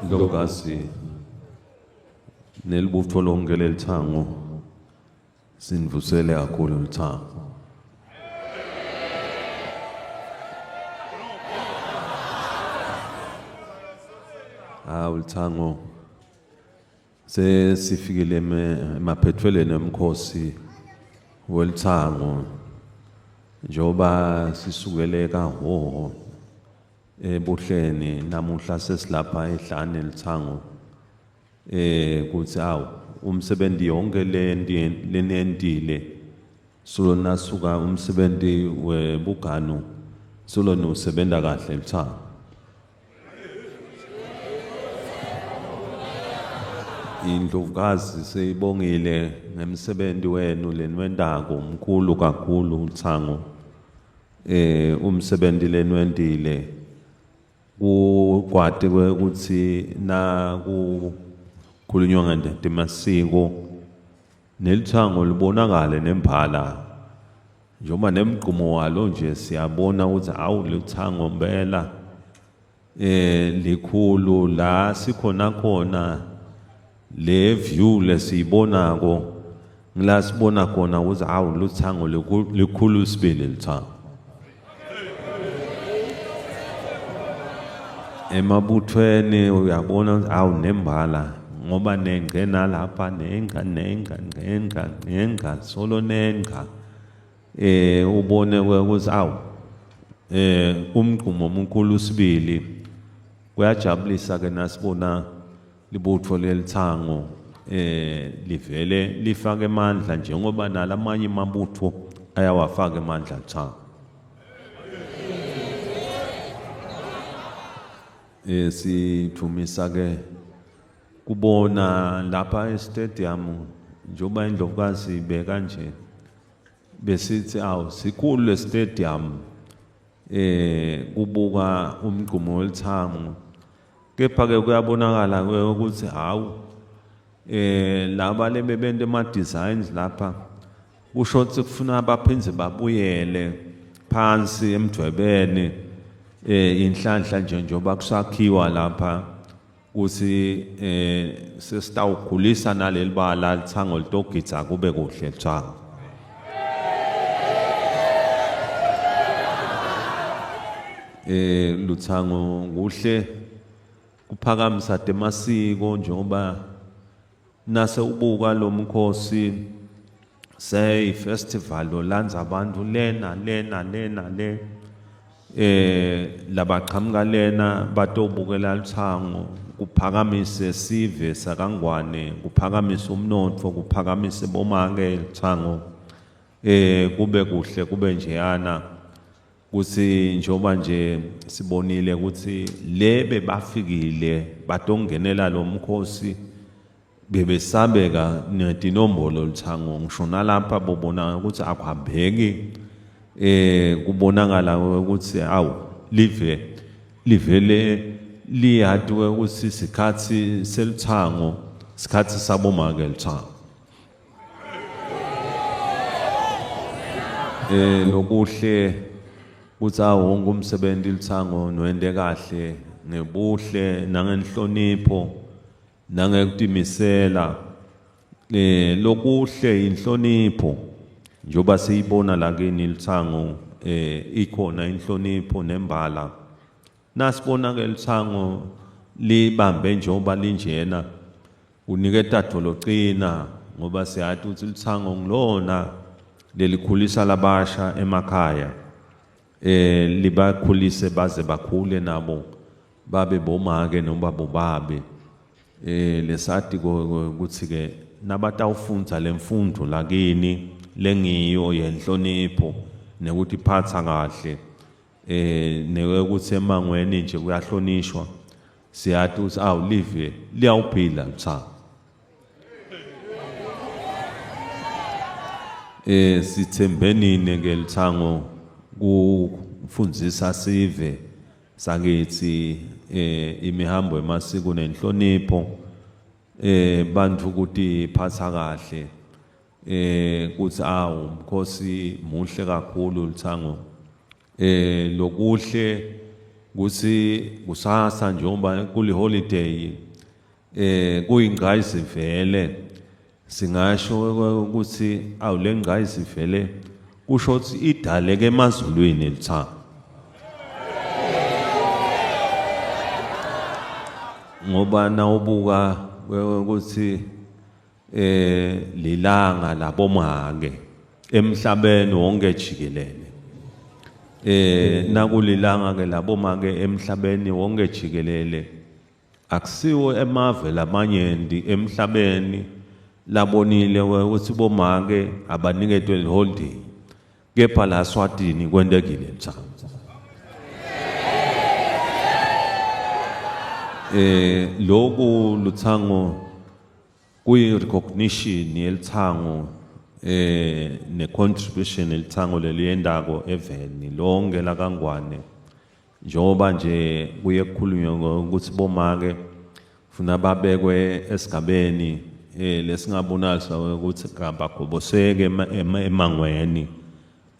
Ndlovukazi nelibutfo lonke lelithango sinivusele kakhulu lithango. Hawu lithango sesifikile emaphethelweni emkhosi welithango njengoba sisukele kaHhohho eBuhleni namuhla sesilapha eHlane lithango kuthi awu umsebenzi yonke lenentile solo nasuka umsebenzi webuganu solo niwusebenta kahle lithango. Indlovukazi seyibongile ngemsebenzi wenu leniwentako mkhulu kakhulu lithango. Umsebenzi leniwentile kukwati ukuthi na kukhulunywa ngetemasiko nelithango libonakale nemphala njengoba nemgqumo walo nje siyabona ukuthi awu lithango mpela likhulu la sikhona khona le view lesiyibonako ngila sibona khona ukuthi awu luthango likhulu sibili lithango. Emabuthweni uyabona ukuthi awu nembala ngoba nengena lapha nenga nenga nenga nenga solo nenga ubone ukuthi awu umgqumo omkhulu sibili. Kuyajabulisa ke nasibona libutfo lelithango livele lifake emandla njengoba nalamanye amabutfo ayawafaka emandla lithango. Sithumisa ke kubona lapha e-stadium njengoba indlovukazi ibeka nje besithi awu sikhulu le stadium kubuka umgqumo welithango kepha ke kuyabonakala ukuthi hawu laba lebebente ama designs lapha kusho ukuthi kufuna baphindze babuyele phansi emdvwebeni inhlanhla nje njengoba kusakhiwa lapha kuthi sesitawukhulisa naleli bala lithango litogidza kube kuhle cha. Luthango kuhle kuphakamisa temasiko njengoba nase ubuka lo mkhosi say festival olanza abantu lena lena lena le labaqhamuka lena batobukela lithango kuphakamise sive sakaNgwane kuphakamise umnotfo kuphakamise bomake lithango kube kuhle kube njeyana kuthi njengoba nje sibonile ukuthi lebe bafikile batongenela lo mkhosi bebesabeka netinombolo lithango ngisho nalapha bobona ukuthi akuhambeki kubonakala ukuthi awu live livele liyatiwe ukuthi sikhathi selithango sikhathi sabomake lithango. Lokuhle kuthi wonke umsebenzi lithango nwende kahle ngebuhle nangenhlonipho nangekutimisela. Lokuhle inhlonipho njengoba siyibona la kini lithango ikhona inhlonipho nembala. Nasibona ke lithango libambe njengoba linjena uniketa dolocina ngoba siyathi ukuthi lithango ngilona lelikhulisa labasha emakhaya libakhulise baze bakhule nabo babe bomake noma bobabe. Lesati ukuthi ke nabatawufundza lemfundo lakini lengiyo yenhlonipho nekuthi phatha kahle nekuthi emangweni nje kuyahlonishwa siyathi ukuthi awu live liyawuphila cha. Sithembenini ke lithango kufundzisa sive sakithi imihambo emasiko nenhlonipho bantu kutiphatha kahle kuthi awu umkhosi muhle kakhulu lithango. Lokuhle kutsi kusasa njengoba kuli-holiday kuyingqayizivele, singasho ukuthi awu le ngqayizivele kusho ukuthi idaleke emazulwini lithango. Ngoba nawubuka ukuthi lilanga labomake emhlabeni wonke jikelele, nakulilanga ke labomake emhlabeni wonke jikelele, akusiwo emave lamanyenti emhlabeni labonile ukuthi bomake abaniketwe holiday, kepha la Swatini kwentekile lithango. Lokhu luthango kuyi recognition yelithango ne contribution elithango leliyendako eveni lonke la kaNgwane, njengoba nje kuye kukhulunywe ukuthi bomake funa babekwe esigabeni lesingabonakala ukuthi kabagoboseke emangweni,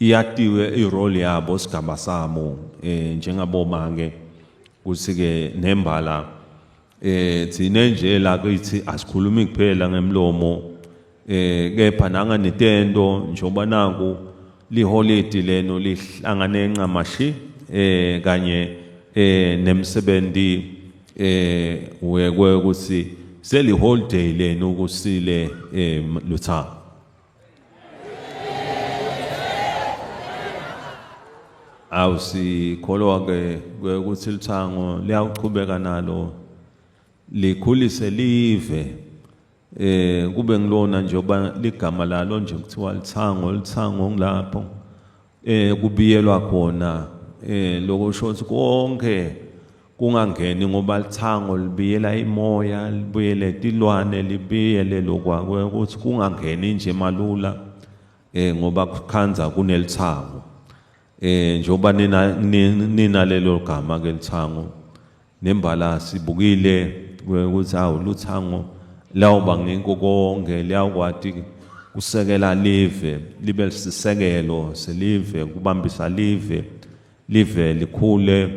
iyatiwe irole yabo sigaba sabo njengabomake, kuthi ke nembala thine nje la kithi asikhulumi kuphela ngemlomo, kepha nanga netendo njengoba naku liholidi leno lihlangane encamashi kanye nemsebenzi wekwe ukuthi seli holiday leno kusile luthango. Awusikholwa ke ukuthi lithango liyawuqhubeka nalo likhulise live, kube ngilona njengoba ligama lalo nje kuthiwa lithango, lithango ngilapho kubiyelwa khona, lokusho ukuthi konke kungangeni ngoba lithango libiyela imoya, libiyele tilwane, libiyele lokwa ukuthi kungangeni nje malula, ngoba kukhanza kunelithango. Njengoba nina lelo gama ke lithango, nembala sibukile ukuthi awu luthango lawuba ngiko konke, liyawukwati kusekela live, libe sisekelo selive, kubambisa live, live likhule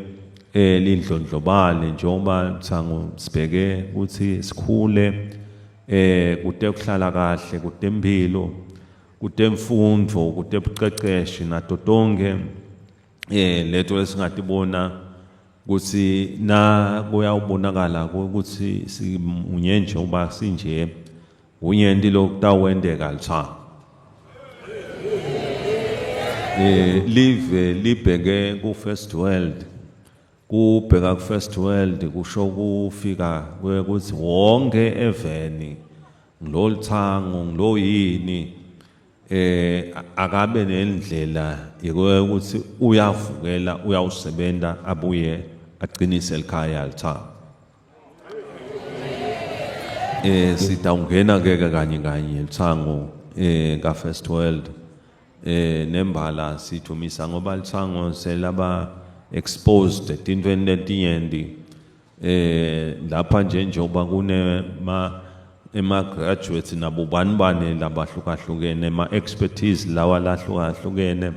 lindlondlobale, njengoba lithango sibheke ukuthi sikhule kute kuhlala kahle, kute impilo, kute mfundvo, kute buqeqeshi nato tonke leto lesingatibona ukuthi na kuyawubonakala ukuthi simunye nje uba sinje unyenti lokutawendeka lithango. Live libheke ku first world, kubheka ku first world kusho kufika ukuthi wonke eveni ngilolithango ngiloyini akabe nendlela yokuthi uyavukela uyawusebenta abuye aqinise likhaya lithango. Sitawungena ke kanye kanye lithango ka first world, nembala sithumisa ngoba lithango selaba exposed etintweni letinyenti, lapha nje njengoba kune ma ema graduates nabo bani bani labahlukahlukene, ema expertise lawa lahlukahlukene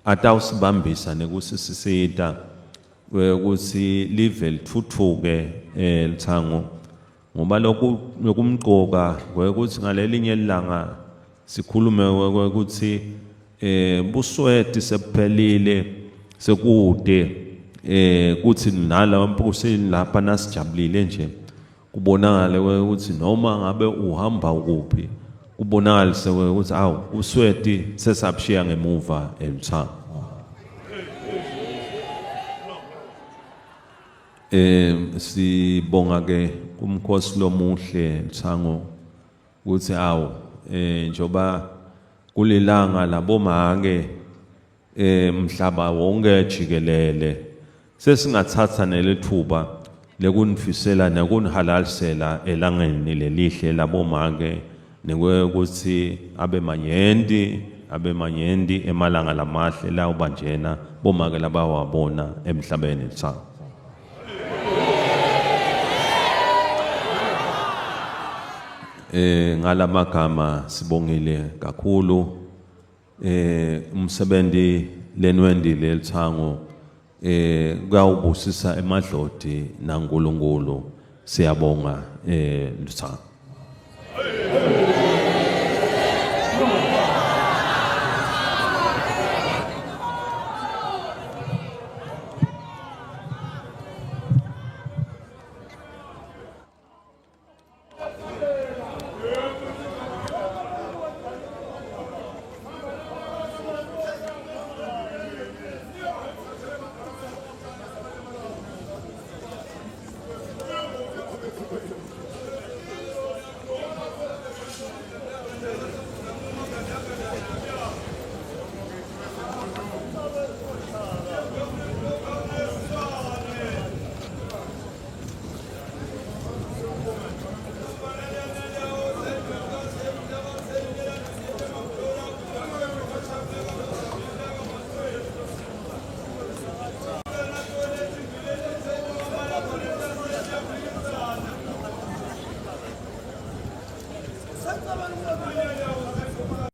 atawusibambisa nekusisisita ukuthi live lithuthuke lithango, ngoba lokhu lokumqoka ukuthi ngalelinye ilanga sikhulume ukuthi busweti sephelile sekude, kuthi nalapho lapha nasijabulile nje kubonakale ukuthi noma ngabe uhamba ukuphi kubonakale ukuthi awu usweti sesabushiya ngemuva eluthango. Sibonga ke umkhosi lomuhle Luthango ukuthi awu njoba kulilanga labomake mhlaba wonke jikelele sesingathatha nelethuba lekunifisela nekunihalalisela elangeni lelihle labomake, nekuthi abe manyenti emalanga lamahle lawo banjena bomake labawabona emhlabeni Luthango. Ngalamagama sibongile kakhulu umsebenzi lenwendile Luthango. eh kuyawubusisa emadloti naNkulunkulu. Siyabonga, eh Lutsango.